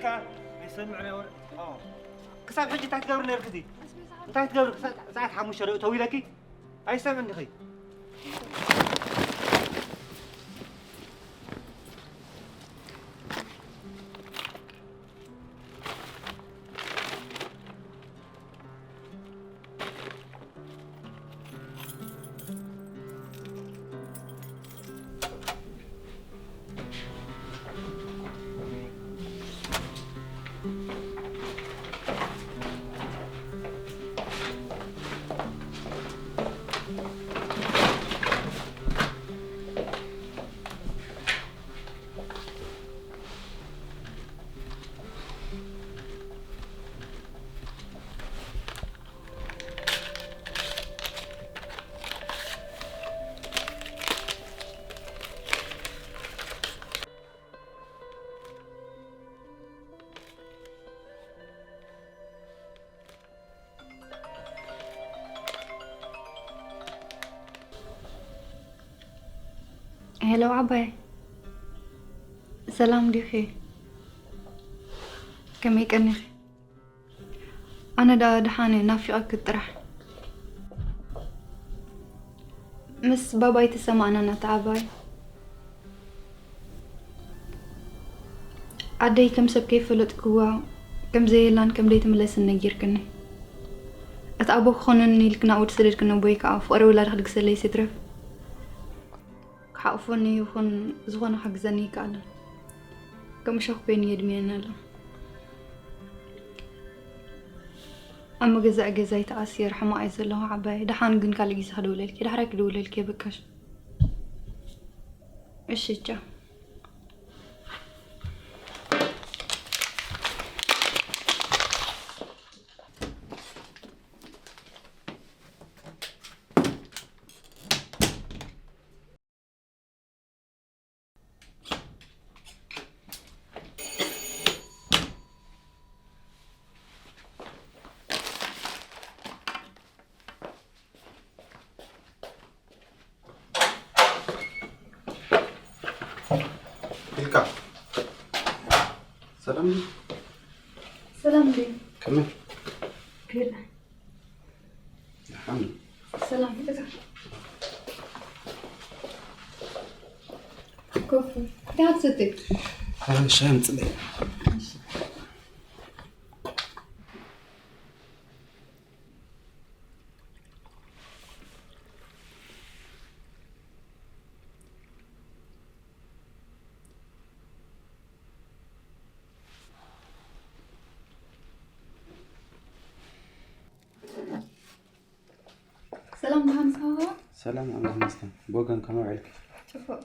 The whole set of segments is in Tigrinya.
ኣይሰምዕን እየ ወረ-፣ ኦ። ክሳብ ሕጂ እንታይ ትገብሪ ነርኪ? እዚ እንታይ ትገብሪ? ክሳብ ሰዓት ሓሙሽተ ዶ እተው ኢለኪ? ኣይሰምዕን ዲኺ? ሄሎ ዓባይ፣ ሰላም ዲኺ? ከመይ ቀኒኺ? ኣነ ደኣ ደሓን እየ፣ ናፊቐኪ ጥራሕ። ምስ ባባይ ተሰማዕናና ተዓባይ። ኣደይ ከም ሰብ ከይፈለጥክዋ ከም ዘየላን ከም ዘይትምለስን ነጊርክኒ። እቲ ኣቦ ክኾነኒ ኢልኪ ናብኡ ዝሰደድክኒ ኣቦይ ከኣ ፍቕሪ ውላድኪ ድግሰለይ ይትረፍ ክሓቑፈኒ ይኹን ዝኾነ ክሕግዘኒ ኣይከኣለን። ከም እሾኽ ኮይኑ የድምየኒ ኣሎ። ኣብ መገዛእ ገዛይ ተኣሲረ ሕማቕ እየ ዘለኹ ዓባይ። ደሓን ግን ካልእ ግዜ ክድውለልኪ፣ ዳሕራይ ክድውለልኪ እየ በቃ። እሺ ቻው። ኢልካ ሰላም ድዩ? ሰላም ድዩ? ከመይ? ክብል። ደሓን። ሰላም ኢልካ። ኮፊ። እንታይ ትሰትይ? ሻሂ ኣምፅለይ። ሰላም ደሓን ምሳኻ? ሰላም ኣምላኽ ይመስገን። ብወገን ከመይ ውዒልኪ? ጽቡቕ።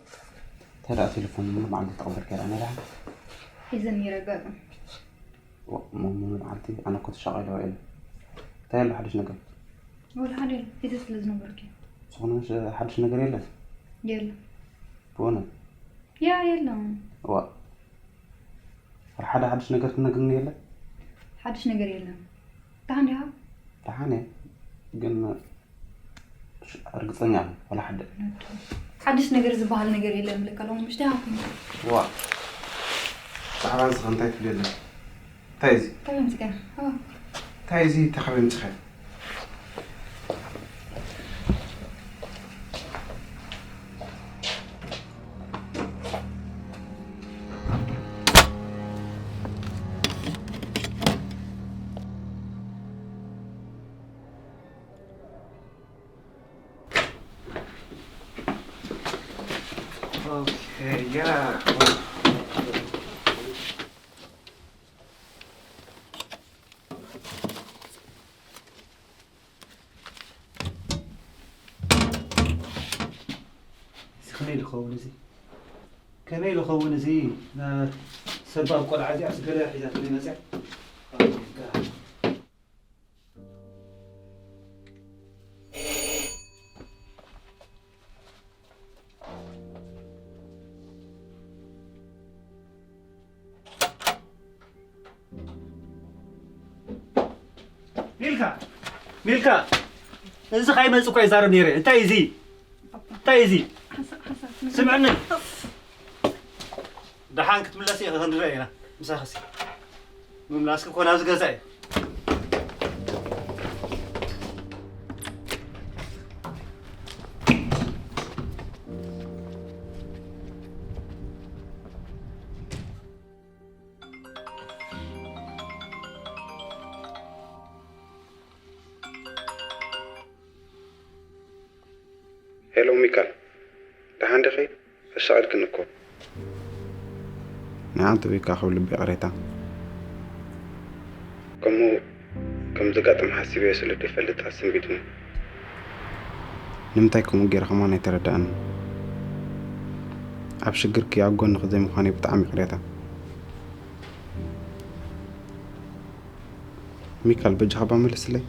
እንታይ ደኣ ቴሌፎን ሙሉ መዓልቲ ተቐበልኪ ደኣ ናይ ደሓን? ሒዘ ነይረ ኣጋጣሚ። ዋ፣ ሙ-፣ ሙሉ መዓልቲ ኣነ እኮ ተሻቒለ ውዒለ። እንታይ ኣሎ ሓድሽ ነገር? ወላ ሓደ የለን። ሒዘ ስለ ዝነበርኩ። ዝኾነ ሓድሽ ነገር የለን? የለን። ብእውነት? ያ የለን። ዋ፣ ወላ ሓደ ሓድሽ ነገር ትነግርኒ የለን? ሓድሽ ነገር የለን። ደሓን ዲኻ? ደሓን እየ፣ ግን ሽ-፣ ርግጸኛ እየ፣ ወላ ሓደ። ሓድሽ ነገር ዝበሃል ነገር የለን እብለካ ኣለኹ፣ ምሽ ደኣ። ዋ፣ ብዛዕባ እዚ ኸ እንታይ ትብሊ ኣለኺ? እንታይ እዚ? እንታይ ኣምጺእካ? ሃባ። እንታይ እዚ? እንታይ ካበይ ኣምጺእካዮ? Okay, yeah. እዚ ከመይ ኢሉ ክኸውን እዚ? ከመይ ኢሉ ክኸውን እዚ? ና-፣ ሰባብ ቆልዓ እዚኣስ ገለ ሒዛትለይ መጽያ። ሚልካ! ሚልካ! እዚ ከይመጽእ እኮ ይዛረብ ነይረ። እንታይ እዚ? እንታይ እዚ? ሓሳብ፣ ሓሳብ። ስምዕኒ። ደሓን ክትምለሲ ኢኺ፣ ክንርአ ኢና። ምሳኽሲ። ምምላስኪ እኮ ናብዚ ገዛ እዩ። ሄሎ ሚካል፣ ደሓን ዲኺ? ኣሻቒልክኒ እኮ። ንዓንተ ቢካ ካብ ልቢ ይቕሬታ። ከምኡ ከም ዘጋጥም ሓሲበዮ ስለ ዘይፈልጥ ኣሰንቢድኒ። ንምንታይ ከምኡ ገይረ ከማን ኣይተረዳእንን። ኣብ ሽግርኪ ኣብ ጎንኺ ዘይምዃነይ ብጣዕሚ ይቕሬታ። ሚካል በጃኻ እባ መልስለይ።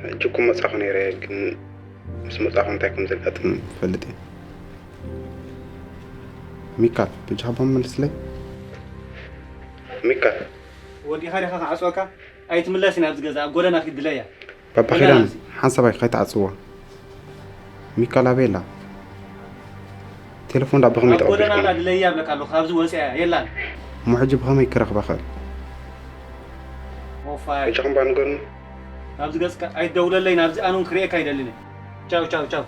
ሕጂ እኮ መጻኹ ነይረ፣ ግን ምስ መጻኹ እንታይ ከም ዘጋጥም ፈልጥ እየ። ሚካል በጃኻ እባ መልስለይ። ሚካል ወዲኻ ዲኻ ክዓፅወካ? ኣይትምለስን ኣብዚ ገዛ፣ ኣብ ጎደና ክትድለያ። ባባ ኺዳነ ሓንሳብ ኣይካ ከይትዓጽዋ። ሚካል ኣበይ ኣላ? ቴሌፎን ደኣ ብኸመይ ኣብ ጎደና ተቐቢልኩም? ኣላ ድለያ እብለካ ኣለኹ፣ ካብዚ ወፂኣ እያ የላን። እሞ ሕጂ ብኸመይ ክረኽባ ኽእል? ኦፋይ ሕጂ ከምባ ንገሩኒ። ኣብዚ ገፅካ ኣይትደውለለይ፣ ናብዚ ኣነ እውን ክርእየካ ኣይደልን እየ። ቻው ቻው ቻው።